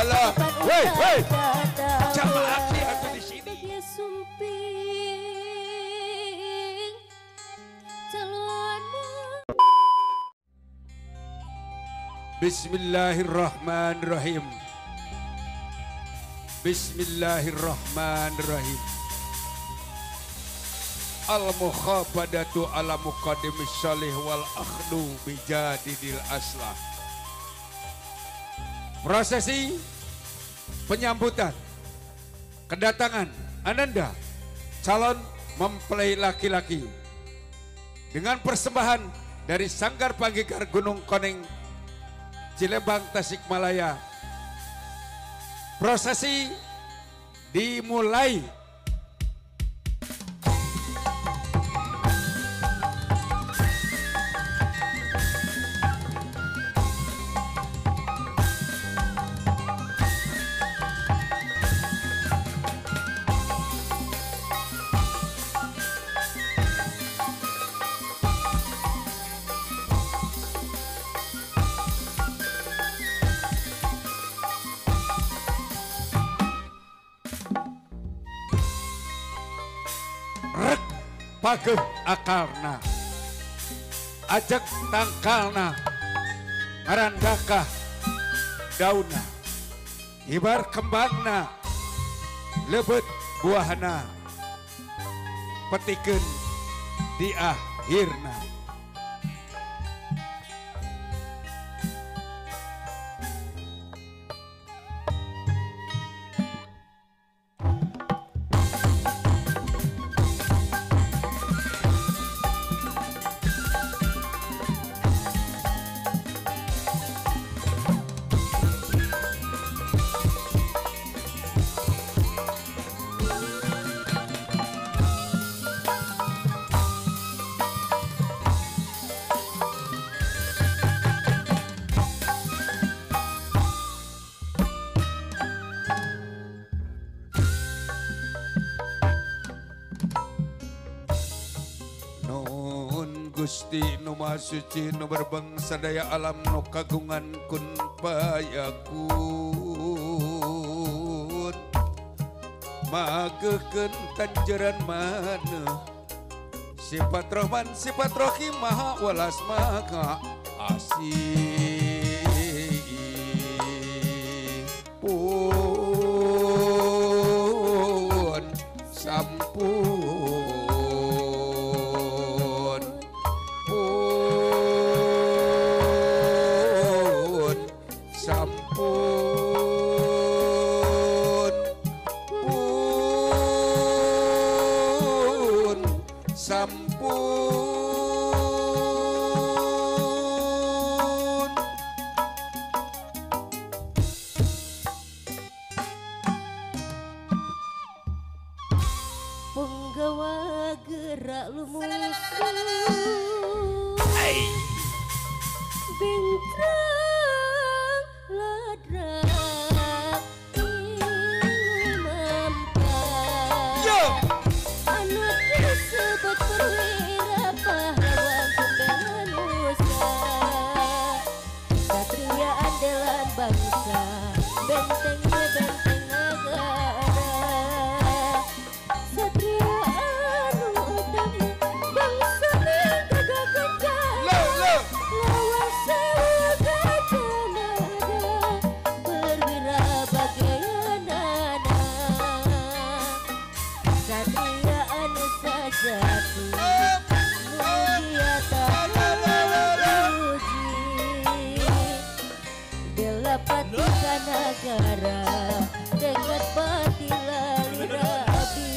Alah, woi, woi. Jamaah atuh di sini. Bismillahirrahmanirrahim. Bismillahirrahmanirrahim. Al-mukhabadatu ala muqaddimis shalih wal akhdu bijadidil aslah. Prosesi penyambutan kedatangan ananda calon mempelai laki-laki dengan persembahan dari Sanggar Panggigar Gunung Koneng Cilembang Tasikmalaya. Prosesi dimulai. Pageh akarna, ajeg tangkalna, ngarandakah daunna, hibar kembangna, lebet buahna, petikeun di akhirna. Gusti nu Maha Suci nu berbangsa daya alam nu kagungan kun payakun magekeun tanjeran maneh sifat Rahman sifat Rahim maha welas maha asih pun sampun sampun pun sampun. Penggawa gerak lumusu bingtrang ladrak imampan anu disebut perwira pahlawan pembela nusa, satria andalan bangsa, bentengnya benteng negara, satria anu utama bangsa gagah kencana, lawan sewa gajah mada, perwira bagaimana, satria anu sejati, mulia tak teruji, bela pati negara dengan pati lali rabi.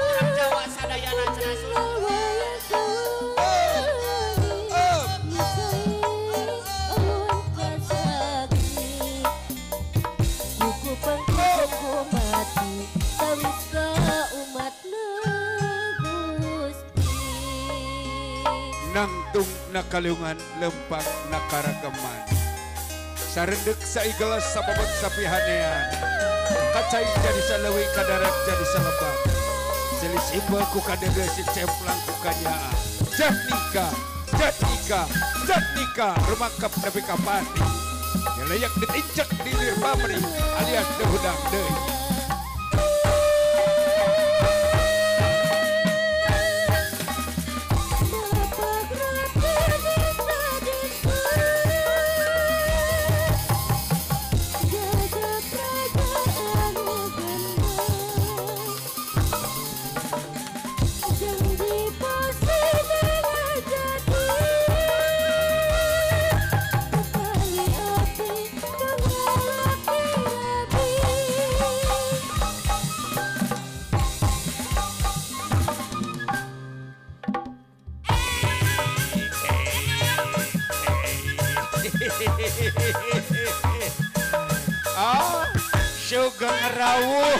Orang Jawa sadayana cenah. na kaliungan lempang na karageman. Sarendek saigelas sababot sapihanean. Kacai jadi saleuwi kadarat jadi salebak. Selis imbel ku kadege si cemplang ku kanyaa. Jatnika, jatnika, jatnika rumakep nepi ka pati. Nyeleyak ditincek di lir pamri alias teu hudang deui. Ah, sugeng rawuh.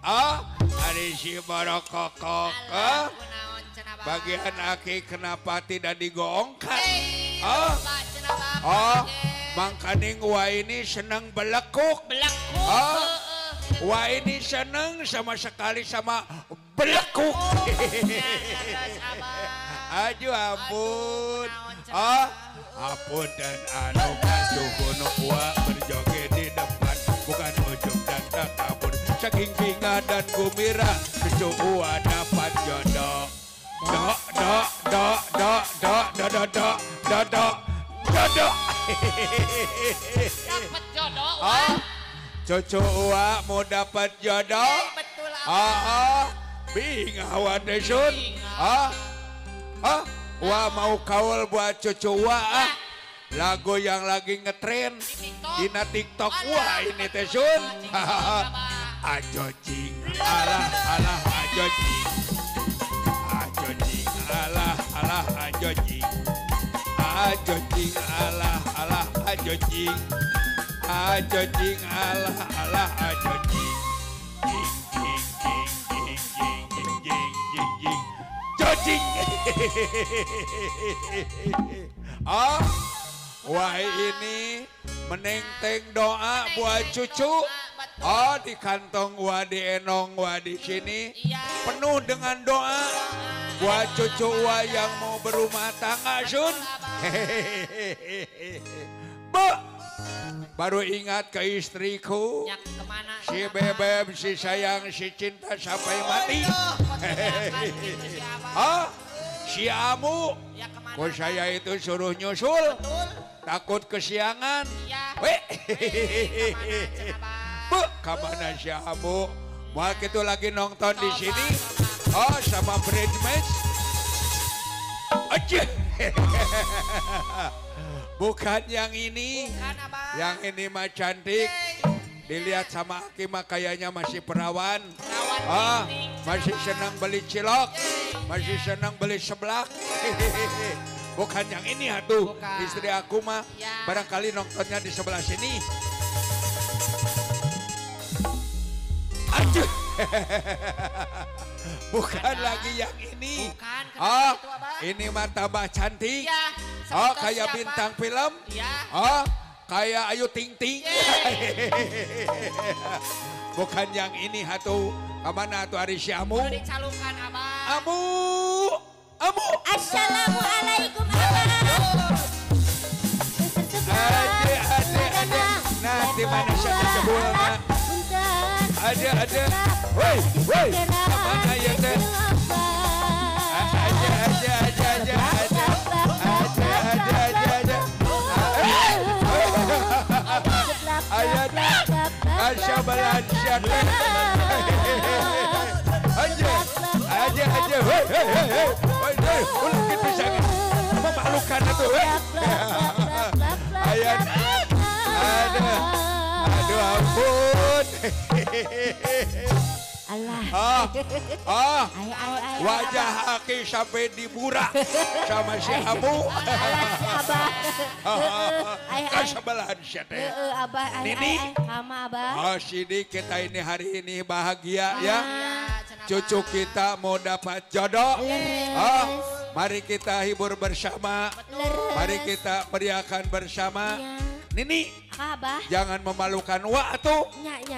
Ah, ari si barokokok. Bagian aki kenapa tidak digoongkan? Oh, oh, mangkaning wa ini senang belekuk. Oh, wa ini senang sama sekali sama belekuk. Aduh ampun. Oh, ampun dan anu maju gunung wa berjoget di depan bukan ujung dan takabur. Saking binga dan gumira cucu wa dapat jodoh. Dok dok dok dok dok dok dok dok dok dok dok. Dapat jodoh. Ah, cucu wa mau dapat jodoh. Betul. Ah, bingah wa desun. Ah, ah, wa mau kaul buat cucu wa. Ah, lagu yang lagi ngetren dina TikTok wa ini teh sun. Ajo cing alah alah ajo cing. Ajo cing alah alah ajo cing. Ajo cing alah alah ajo cing. Ajo cing alah alah ajo cing. Cing cing cing cing cing cing cing cing cing. Cocing. Ah, wah ini menengteng doa buat cucu. Oh, di kantong wa di enong wa di sini penuh dengan doa buat cucu wa yang mau berumah tangga sun. Hehehe. Bu, baru ingat ke istriku. Si bebeb, si sayang, si cinta sampai mati. Oh, si Amu. Kok saya itu suruh nyusul. Takut kesiangan. Weh. Bu, kamana si Amu? Wah, itu lagi nonton di sini. Oh, sama bridesmaids. Aja. Bukan yang ini. Yang ini mah cantik. Dilihat sama Aki mah kayaknya masih perawan. Ah, masih senang beli cilok. Masih senang beli seblak. Bukan yang ini atuh. Istri aku mah barangkali nontonnya di sebelah sini. Aduh. Bukan lagi yang ini. Bukan, oh, itu, Abah? Ini mah tambah cantik. Ya, oh, kayak siapa? Bintang film. Ya. Oh, kayak Ayu Ting Ting. Bukan yang ini atuh. Kamana atuh ari si Amu? Dicalukan, Abah. Amu. Amu. Assalamualaikum, Abah. Ade, ade, ade. Nah, di mana siapa jebulna? Ada, ada. Woi, woi. Kamana ya teh? Ada, ada, ada, ada, ada. Ada, ada, ada, ada. Ayah, Asya belajar teh. Aja, aja, aja. Woi, hei, hei, hei. Woi, hei. Ulah kitu sangat memalukan atuh, woi. Ayah, ada. Aduh ampun. Alah. Ah, wajah Aki sampai diburak sama si Abu. Alah si Abah. Kan sebelahan si teh. Abah, Nini. Sama Abah. Oh, sini kita ini hari ini bahagia ya. Cucu kita mau dapat jodoh. Oh, mari kita hibur bersama. Mari kita meriahkan bersama. Nini, Abah. Jangan memalukan Wak tuh.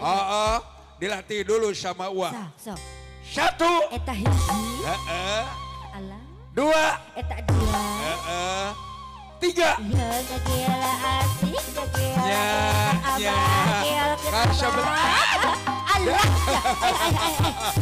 Oh, dilatih dulu sama Wak. Satu. Eta hiji. Alah. Dua. Eta dua. Tiga. Ya, gagela asik, gagela. Ya, ya. Alah.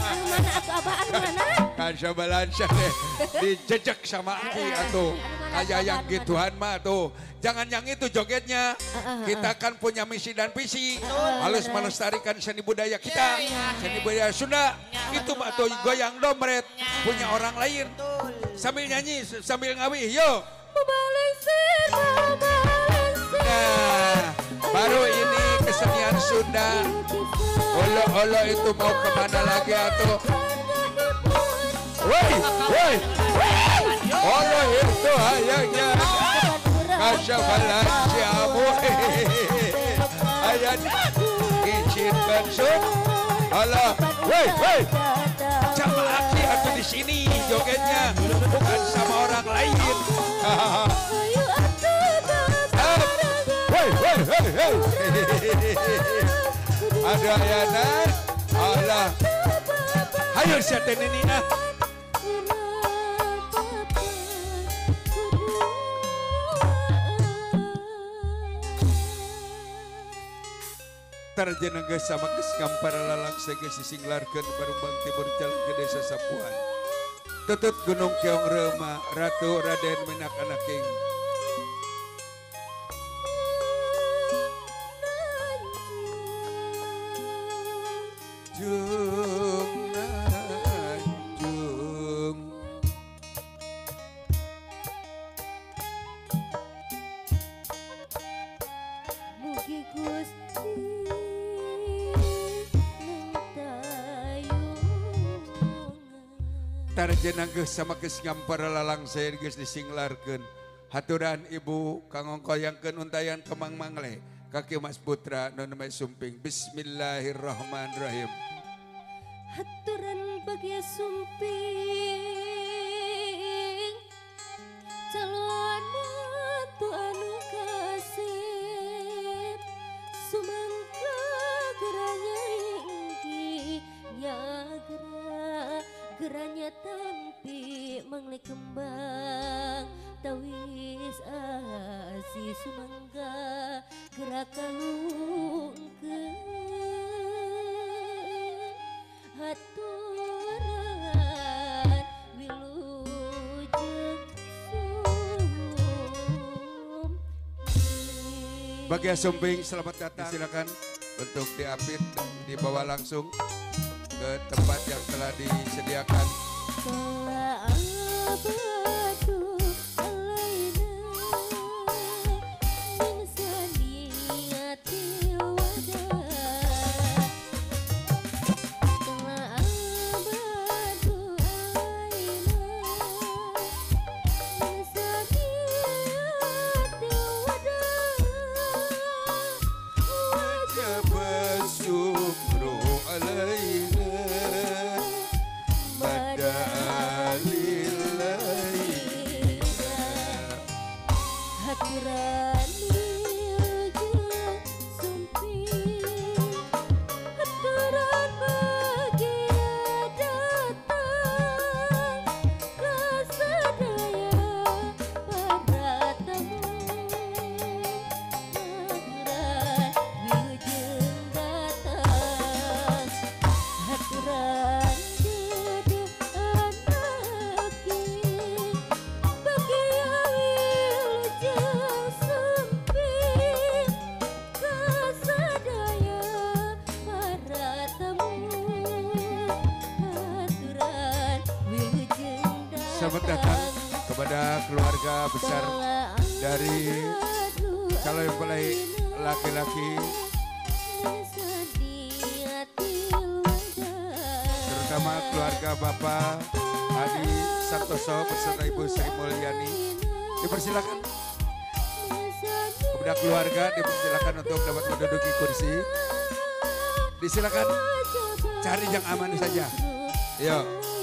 Anu mana atuh Abah, anu mana? Kasabelan teh dijejek sama Aki atuh. Kayak yang gituan mah tuh. Jangan yang itu jogetnya. Kita kan punya misi dan visi. Harus melestarikan seni budaya kita. Seni budaya Sunda. Itu mah tuh goyang dompet. Punya orang lain. Sambil nyanyi, sambil ngawih, yo. Nah, baru ini kesenian Sunda. Olo-olo itu mau kemana lagi atuh? Woi, woi, olo itu hayangnya kasabalan si Abu. Ayat izinkan sun. Alah, woi, woi, sama Aki atau di sini jogetnya, bukan sama orang lain. Woi, woi, woi, woi. Ada ayanan, alah. Ayo siapa ini ah? Tarjana geus sama geus ngampar lalang sege sisinglarkeun Barumbang Timur jalan ke desa Sapuan. Tutut Gunung Keong Reuma, Ratu Raden Menak Anaking. Jung nanjung. Mugi Gusti Tarjana geus sama geus ngampar lalang saya geus disinglarkeun. Haturan ibu kangongkoyangkeun untayan kemang mangle. Kaki Mas Putra nun sumping. Bismillahirrahmanirrahim. Haturan bagia sumping calon mantu anu kasep sumangga geranya inggi nya gera geranya tampi mangle kembang tawis asi sumangga gerak kalungkeun haturan wilujeng sumping. Bagia Sumping selamat datang. Silakan untuk diapit dibawa langsung ke tempat yang telah disediakan. Selamat datang kepada keluarga besar dari calon mempelai laki-laki. keluarga Bapak Adi Santoso beserta Ibu Sri Mulyani. Dipersilakan kepada keluarga, dipersilakan untuk dapat menduduki kursi. Disilakan cari yang aman saja. Yuk.